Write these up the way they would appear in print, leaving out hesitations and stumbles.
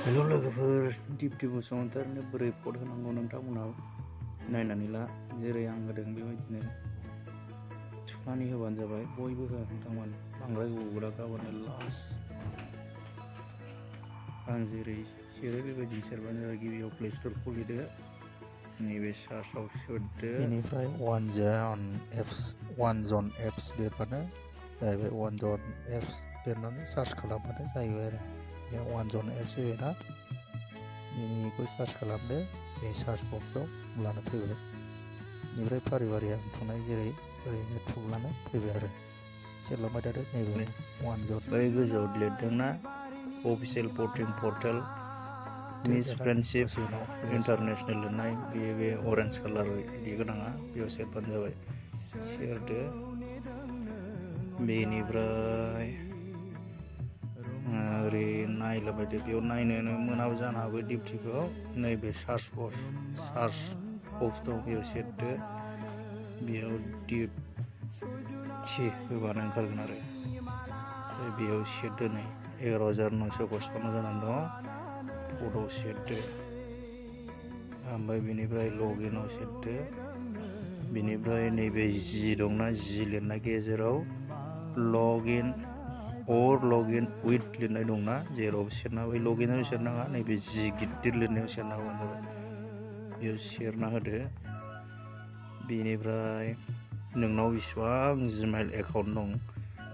हेल' लोगोफोर, दिप्ति बसुमतारीनो बोरै भट होनांगौ नोंथांमोनहा नायनानै ला। जेरै आं होदों बेबायदिनो थुनानै होबानो जाबाय। बयबो हो नोंथांमोन, बांद्राय गोबाव गाबोननो लास्ट। आं जेरै सेरो बेबायदिनो सेरबानो जाबाय। गिबियाव प्ले स्ट'र खुलिदो, नैबे सार्चआव सोदो, बेनिफ्राय वान जन एप्स लिरबानो जाहैबाय। वान जन एप्स लिरनानै सार्च खालामबानो जाहैबाय आरो बे वान जन एप्स फैबायना, बेनिखौ सार्च खालामदो। बे सार्च बक्सआव होमब्लानो फैबाय। बेनिफ्राय फारि फारि आं थुनाय जेरै ओरैनो थुब्लानो फैबाय आरो सेरलांबाय थादो। नैबे वान जन बै गोजौआव लिरदोंना अफिसियेल भटिं पर्टेल मिस फ्रेन्डशिप इन्टारनेसनेल लिरनाय, बे अरेन्ज कालार बिदि गोनाङा, बेयाव सेरबानो जाबाय। सेरदो, बेनिफ्राय ओरै नायलाबायदो। बेयाव नायनो मोनाबो जानो हागौ दिप्तिखौ। नैबे सार्च बक्स दं, बेयाव सेरदो। बेयाव दिप्ति होबानो ओंखारगोन आरो बेयाव सेरदो। नै 11,955 जानानै दं। फट'आव सेरदो, ओमफ्राय बेनिफ्राय लगइनआव सेरदो। बेनिफ्राय नैबे जि दंना, जि लिरनाय गेजेराव लगइन उइथ लिरनाय दंना, जेराव सेरना बै लगइनाव सेरनाङा, नैबे जि गिदिर लिरनायाव सेरना होबानो जाबाय। बेयाव सेरना होदो। बेनिफ्राय नोंनाव बेसेबां जिमेल एकाउन्ट दं,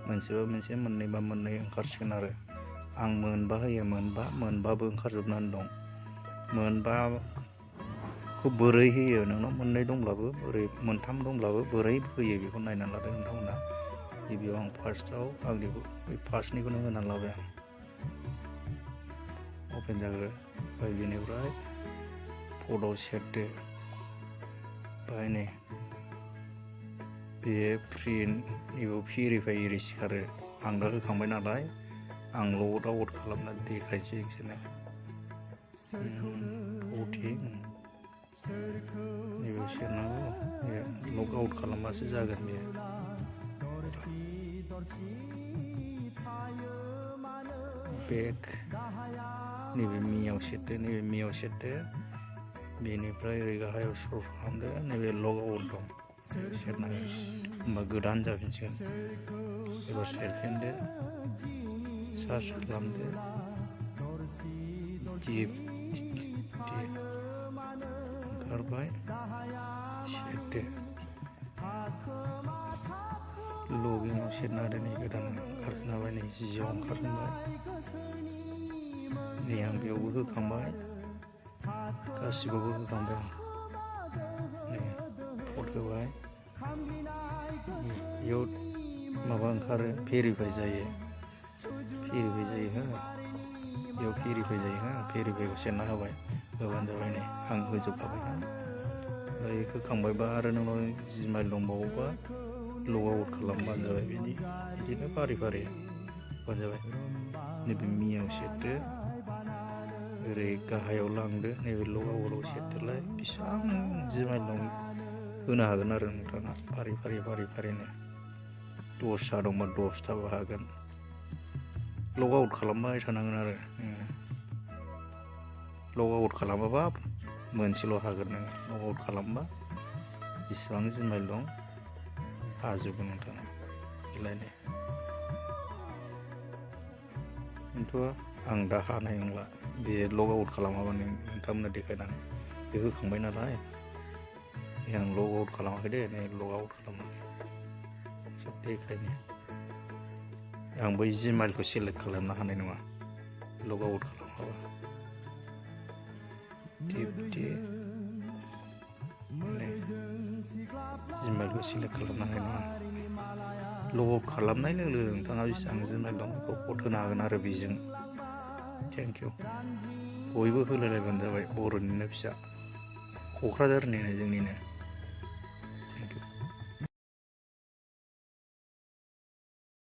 मोनसेबा मोनसे, मोननैबा मोननै ओंखारसिगोन आरो आं मोनबा होयो। मोनबाबो ओंखारजोबनानै दं। मोनबाखौ बोरै होयो? नोंनाव मोननै दंब्लाबो बोरै, मोनथाम दंब्लाबो बोरै होयो बेखौ नायनानै लादो नोंथांमोना। गिबियाव आं फार्स्टआव आंनिखौ बै फार्स्टनिखौनो होनानै लाबाय। आं अपेन जाग्रो। ओमफ्राय बेनिफ्राय फट'आव सेरदो। ओमफ्राय नै बे बेयाव भेरिफाइ एरि सिखारो। आं दा होखांबाय नालाय, आं लग आउट खालामनानै देखायसै नोंसोरनो। भटिं नैबेयाव सेरनांगौ। बे लग आउट खालामबासो जागोन बेयो। बेक नैबे मियाव सेरदो। बेनिफ्राय ओरै गाहायाव स्क्रल खालामदो। नैबे लग आउट दं, सेरना हो। होमबा गोदान जाफिनसिगोन। एबार सेरफिनदो, सार्च खालामदो, ओंखारबाय, सेरदो। लगइनआव सेरना होदो। नै गोदान ओंखारफिनबाय, नै जिआव ओंखारफिनबाय। नै आं बेयावबो होखांबाय, गासिबावबो होखांबाय आं। नै भट होबाय, बेयाव माबा ओंखारो, भेरिफाइ जायो हो। बेयाव भेरिफाइ जायो हो। भेरिफाइखौ सेरना होबाय, होबानो जाबाय। नै आं होजोबखाबाय हो। ओमफ्राय होखांबायबा आरो नोंनाव जिमेल दंबावोबा लग आउट खालामबानो जाबाय। बिदिनो फारि होबानो जाबाय। नैबे मियाव सेरदो, ओरै गाहायाव लांदो। नैबे लग आउटआव सेरदोलाय। बेसेबां जिमेल दं होनो हागोन आरो नोंथाङा फारिनो। 10टा दंबा 10टाबो हागोन। लग आउट खालामबाय थानांगोन आरो लग आउट खालामाबा मोनसेल' हागोन नोङो। लग आउट खालामबा बेसेबां जिमेल दं हाजोबो नोंथाङा। बेलायनो खिन्थु आं दा हानाय नंला। बे लग आउट खालामाबा नोंथांमोननो देखायना, बे होखांबाय नालाय, आं लग आउट खालामाखै दे। नै लग आउट खालामाखै, देखायनो। आं बै जिमेलखौ सेलेक्ट खालामनो हानाय नङा लग आउट खालामाबा। जिमेलखौ सेलेक्ट खालामनो हानाय नङा। लग आउट खालामनाय लोगो लोगो नोंथाङा बेसेबां जिमेल दं बेखौ भट होनो हागोन आरो बेजों। Thank you. बयबो होलायलायबानो जाबाय। बर'निनो फिसा, क'क्राझारनिनो, जोंनिनो।